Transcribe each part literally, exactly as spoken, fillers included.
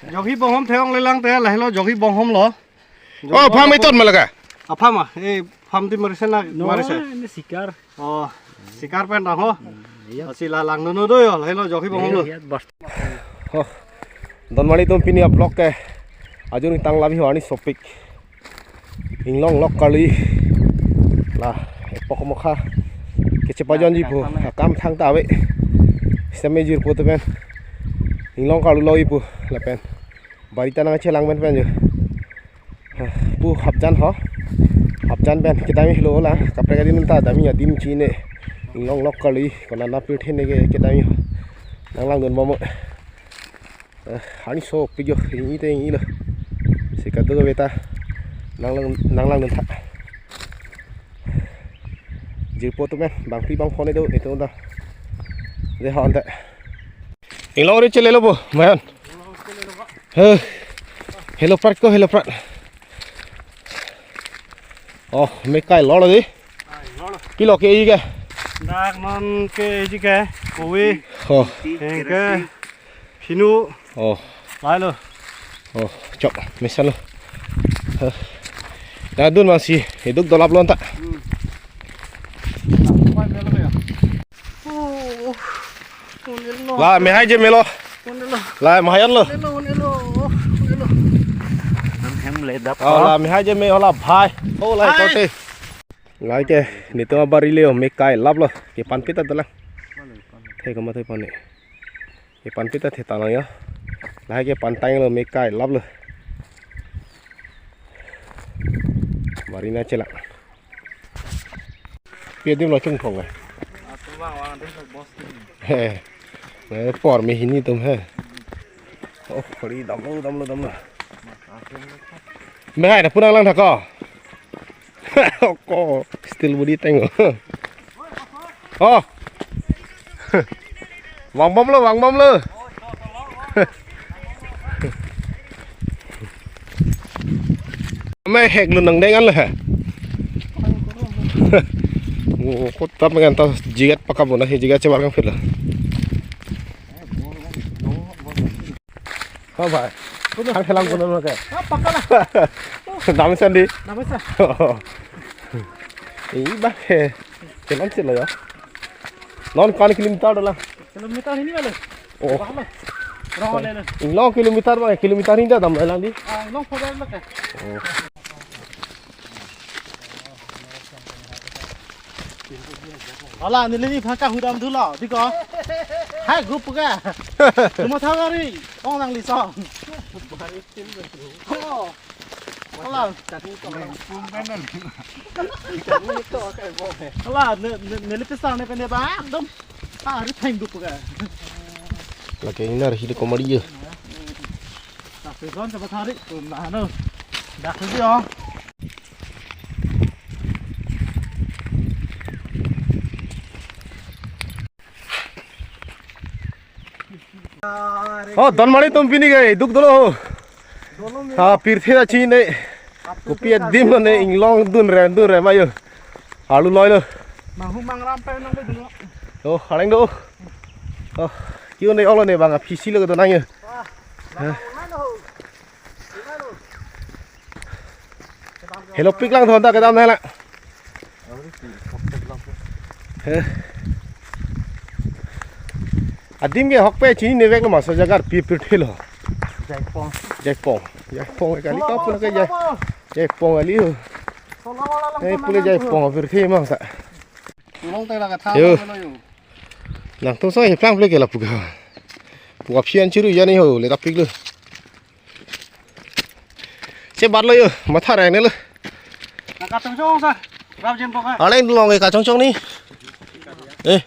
Jokhi bonghom theklonglelang te, lahelo jokhi bonghom lo. Oh, farm iton ma laga? Apharm a, eh, farm ti marisa na, no, marisa. Ini sikar. Oh, sikar pen ho. Iya. Asi la langdunnon do yo, lahelo jokhi bonghom lo. Iya, iya, bas. Oh, Donmari atum, pini a-vlog ke ajun tanglam ho, arni sopik. Inglong lok karlu la epok mokha kechepajonji pu akam thangta ave. Sitame jirpo atum pen inglong karlu lo-i pu lapen bari ta nangchelang pen pen jo. Pu hapjan ho. Hapjan pen kedam helo la, kaprek adim ta dam adim chine. Inglong lok karlu, konat na pirthe ne ke kedam ho. Nang langdun bom. Eh, arni sopik jo, ingni te ingni lo. Si kadokave ta nang lang, nang langdun tha. Jirpo atum pen bangpi bangphone do, netum ta. De ho anta. Inglong ri chelelo bo, mayan. Heh. Heloprat ko, heloprat. Oh, me kai lo lo di. Pilo ke-eji ke? Dak non ke-eji ke, kovi. Oh. Hengke, phinu. Oh. Lahelo. Oh, chok, mesan lo. Heh. Dak dun masi, eduk dolap lo anta. Hmm. Oh, unelo. La, mehai je melo. Unelo. La, mahayan lo. Unelo, unelo. Unelo. Hem le dap. Oh, la, mehai je me, oh, la, bhai. Oh, la, hai. Kote. La ke, netum abari le, oh, me kai lap lo. Kepanpita dolang. Thek ma thek pani. Kepanpita thek talang ya. La kepantang lo, me kai lap lo. Bari nangchelang. Pi adim lo chungthong eh. Atum vang vang adim lo bos adim. He. Eh, por me hini atum he. Oh, kori damlo, damlo, damlo. Mehai na punang lang thak ko. Ko, still body teng. Oh. Vang bom lo, vang bom lo. Mehek lo nang dengan lo ha. Oh, kotap dengan tas jigat pakap bona he, jigat chebar kang phit lo. Oh, bhai. Kuno. Kang thelang kuno lo ke? Ah, pakka na. Dam sandi. Dam sa. Ini bah he. Jalan sih lo ya. Non kan kilometer dolang. Kilometer ini balik. Oh. Wah, lo. Rong le lo. Inglong kilometer bang, kilometer ini dah dam lang di. Ah, inglong phajar lo ke. Oh. Hala, neli ni phaka hudam thulo, di ko. Hai, group ka. Cuma thawari, ong nang lisong. Oh. Hala. Hala, ne, ne, neli pisang ne pene ba, ekdom. Ah, ri theng group ka. Lake inar hidi komari ya. Dak season coba tarik, tuh, nah, anu. Dak lagi, oh. Oh, Donmari atum pini ke, duk dolo ho. Ha, pirthe ta chine. Kopi adim lo ne, inglong dunre, dunre, mayo. Alu loi lo. Manghu mangram pe nang dun lo. Oh, haleng do. Oh, kio ne olo ne bang, phisi lo do nang yo. Wah, mana lo? Helopik lang thon ta kedam nang lang. He. Adim ke hokpe chinine vek lo, maso jagar pi pirthe lo. Jaipong. Jaipong. Jaipong kali kau pun ke jai. Jaipong kali ho. Eh, pule jaipong pirthe mang ta. Tulong tela ka tha. Yo. Lo yo. Nangtum so he plang pule ke lapu ke. Pu aphi an chiru jani ho, le tapik lo. Chebat lo yo, matha reng ne lo. Na kachongchong sa, rap jem pokai. Aleng long ke kachongchong ni. Eh.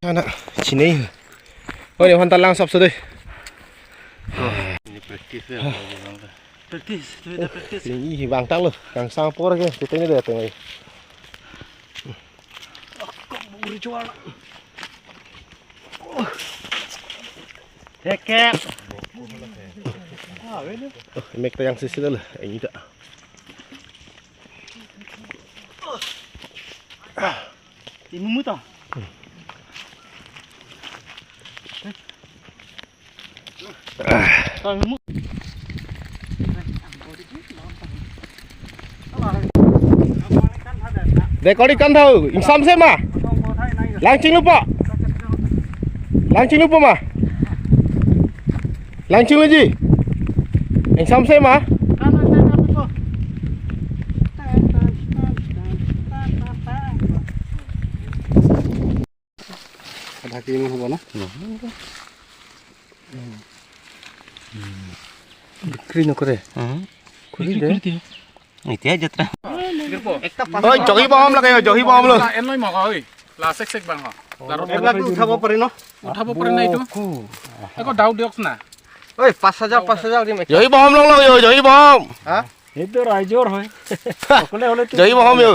Anak, sini. Oh, ini hantar lang sop sudah. Oh, ini practice ya. Practice, itu kita practice. Ini bang tang lo, kangsam apor ke, kita ini datang lagi. Uri chuar. Thekep. Mek ta yang sisi dal, ini ta. Imumu ta. Record kan tau, ingsamse ma? Langchinglupo. Langchinglupo ma? Langchingluji. Ingsamse ma? Dak imun hobo na? Bikri nokore. Khuli de. Iti aja tra. Oi, jogi bohom lake, jogi bohom lo. Enloi mok oi. La sek sek bang ho. Laro. Eblak tu uthabo pare no? Uthabo pare na itu. Eko dau diok na. Oi, পাঁচ হাজাৰ, পাঁচ হাজাৰ দিম. Jogi bohom longlo, yo, jogi bohom. Ha? এইটো ৰাইজৰ হয়। অকলে হ'লে তো Jogi bohom yo.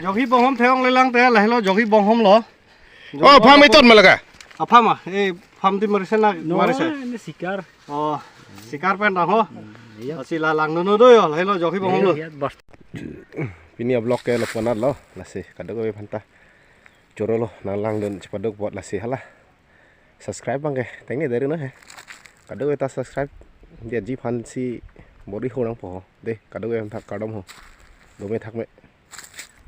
Jogi bohom theong lelang te lahelo jogi bohom lo. Oh, farm iton malaga. Aphama, ei farm di marisa na, নহয়, marisa. এনে চিকাৰ। Oh, চিকাৰ pen dang ho. Iya. Asi lalang nono do yo, lahelo jogi bohom lo. Iya, bas. Pini a-vlog ke lo ponat lo, lasi kadokave aphanta. Choro lo, nang langdun chipaduk bot lasi hala. Subscribe bang ke, teng ni dari no he. Kadokave ta subscribe. Dia ji aphan si bor-i ho nangpo. De, kadokave aphan ta kardom ho. Dome thak me.